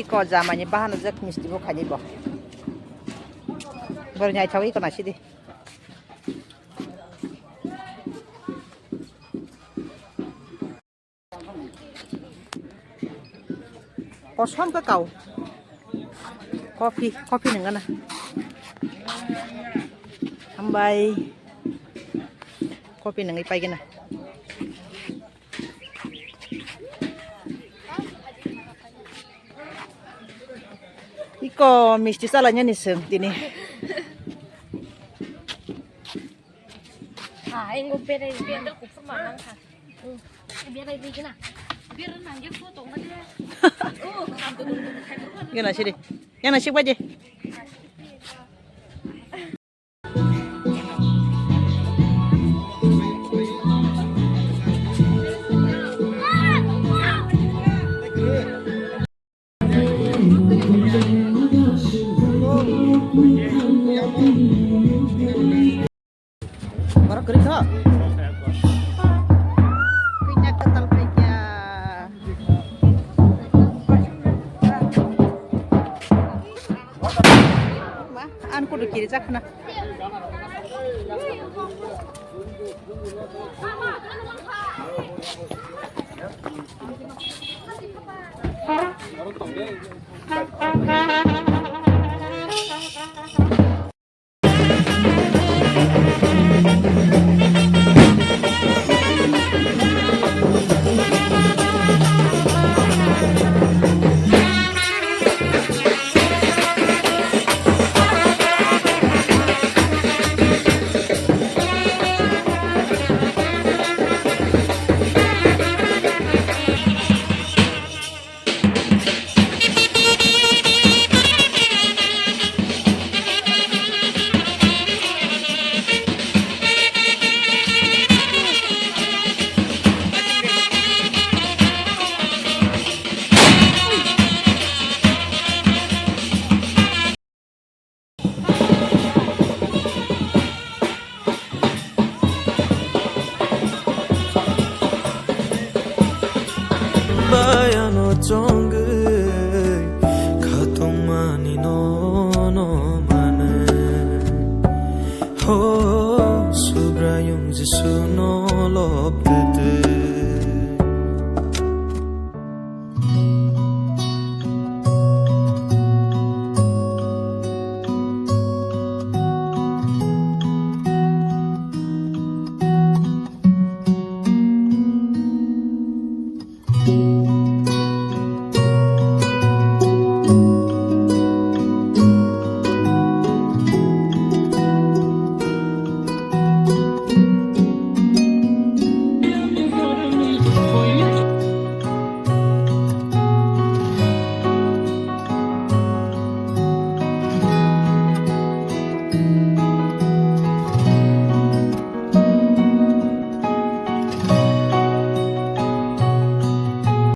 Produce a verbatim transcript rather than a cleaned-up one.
Ko jamani bahana jak misti bo khaini bo. Bor nyai thawi ko nasidi. Kosom ka kau. Kopi, kopi nang gana. Hambai. Kopi nang ipai gana. Iko misti salanya ni seng tini. Ah, ingo bere bere kupur manang kha. Bere bere gina. Bere nangge photo ma de. Oh, kam to. Gana sidi. Yana sik baje. Borok kwrwi kho. Kwinya kwtal paikya. Ma, an kudu kiri jakhna.